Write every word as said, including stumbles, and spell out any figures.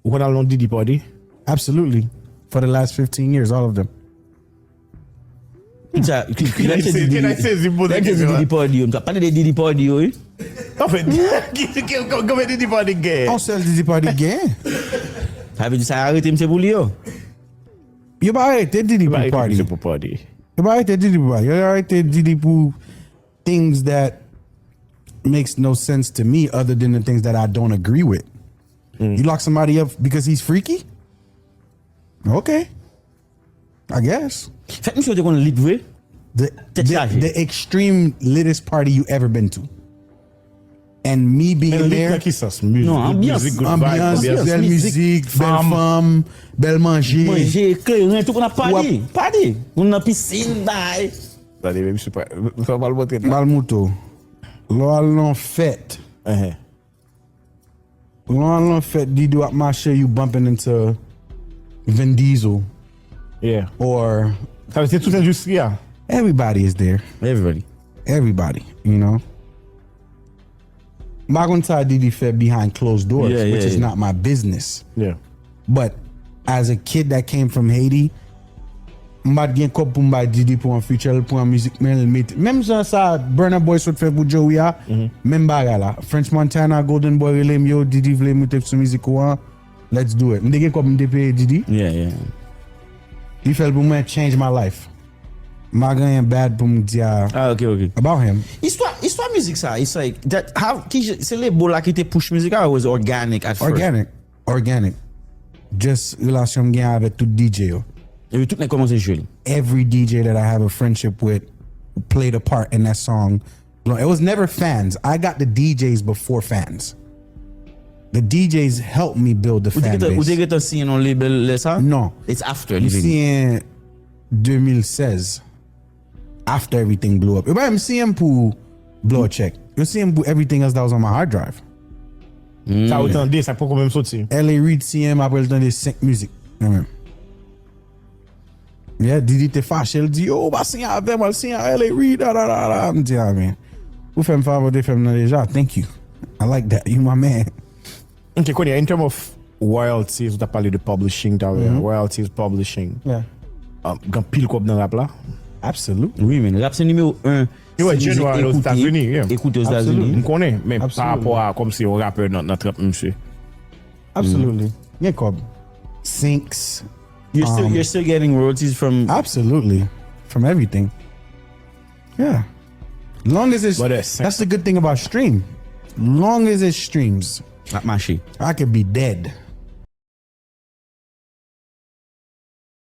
Ou konn al nan Diddy party? Absolutely. For the last fifteen years, all of them. Ki sa, ki, ki, lè se Diddy, lè se Diddy party yo, m t ap pale de Diddy party yo, wi. Anfen, ki, ki, ki, konbyen Diddy party gen? On sèl Diddy party gen. Sa vle di sa arete m se pou li yo. Yo pa arete Diddy pou party. Pou party. Yo pa arete Diddy pou party. Yo arete Diddy pou things that makes no sense to me other than the things that I don't agree with. You lock somebody up because he's freaky? Okay. I guess. Fèt misye te konn lit vre. The, Tèt the, chaje. The extreme littest party you ever been to. And me being Men lit there. Nan ki sans? Mizik, Non, anbyans. Mizik, good vibes, Anbyans, anbyans. Bèl mizik, bèl fanm, bèl manje. Manje, kleren, tout moun ap pale. Pale. Moun nan pisin, bay. Tande, men misye pa, sa mal montre la. Mal mouto. Lè w al nan fèt. Ehe. Lè w al nan fèt, Diddy ap mache, you bumping into Vin Diesel. Yeah. Or Sa vle se tout endistri a. Everybody is there. Everybody. Everybody, you know. M pa konn sa Diddy fè behind closed doors, Yeah, yeah, which is yeah. Not my business. Yeah. But as a kid that came from Haiti, m pa t gen kòb pou m bay Diddy pou an feature, pou an mizik, men l mete. Menm jan sa Burna Boy sot fè pou Joey a, menm bagay la. French Montana, Golden Boy rele m, yo, Diddy vle m te sou mizik ou an. Let's do it. M te gen kòb, m te peye Diddy. Yeah, yeah. Li fè l pou mwen, change my life. M pa gen anyen bad pou m di a Ah, ok, ok. About him. Istwa, istwa mizik sa, it's like that, how, ki, se label la ki te push mizik a, it was organic at first. Organic. Organic. Just relasyon m gen avèk tout D J yo. Epi tout nèg kòmanse jwe l. Every D J that I have a friendship with played a part in that song. It was never fans. I got the D Js before fans. The D Js helped me build the Ou te fan gentan, ou te base. Gentan siyen nan label lè sa? Non. It's after. M siyen deux mille seize. After everything blew up. E pa m siyen pou blow a check. Yo siyen pou everything else that was on my hard drive. Sa ou tande, sa poko menm soti. L A Reid siyen m, apre l tande senk mizik. Mwen menm. Yeah, Diddy te fache, l di, yo, ou pa siyen avè m, al siyen a L A Reid, da, da, da, da. M di, ah, man. Ou fè m favè, ou te fè m nan deja. Thank you. I like that. You my man. Ok, kounye a, in term of royalties, ou t ap pale de publishing talè. Royalties, publishing. Yeah. Um, gen pil kòb nan rap la. Absolutely. Wi, men rap se nimewo un. Yo, wè, January, Ozetazini, yeah. Ekoute Ozetazini. M konnen, men pa Absolutely. Rapò a kòmsi yon rapè nan, nan trap, misye. Absolutely. Gen kòb. Sinks. You're still, Um, you're still getting royalties from. Absolutely. From everything. Yeah. Long as it's, But that's that's the good thing about stream. Long as it streams, Ap mache. I could be dead.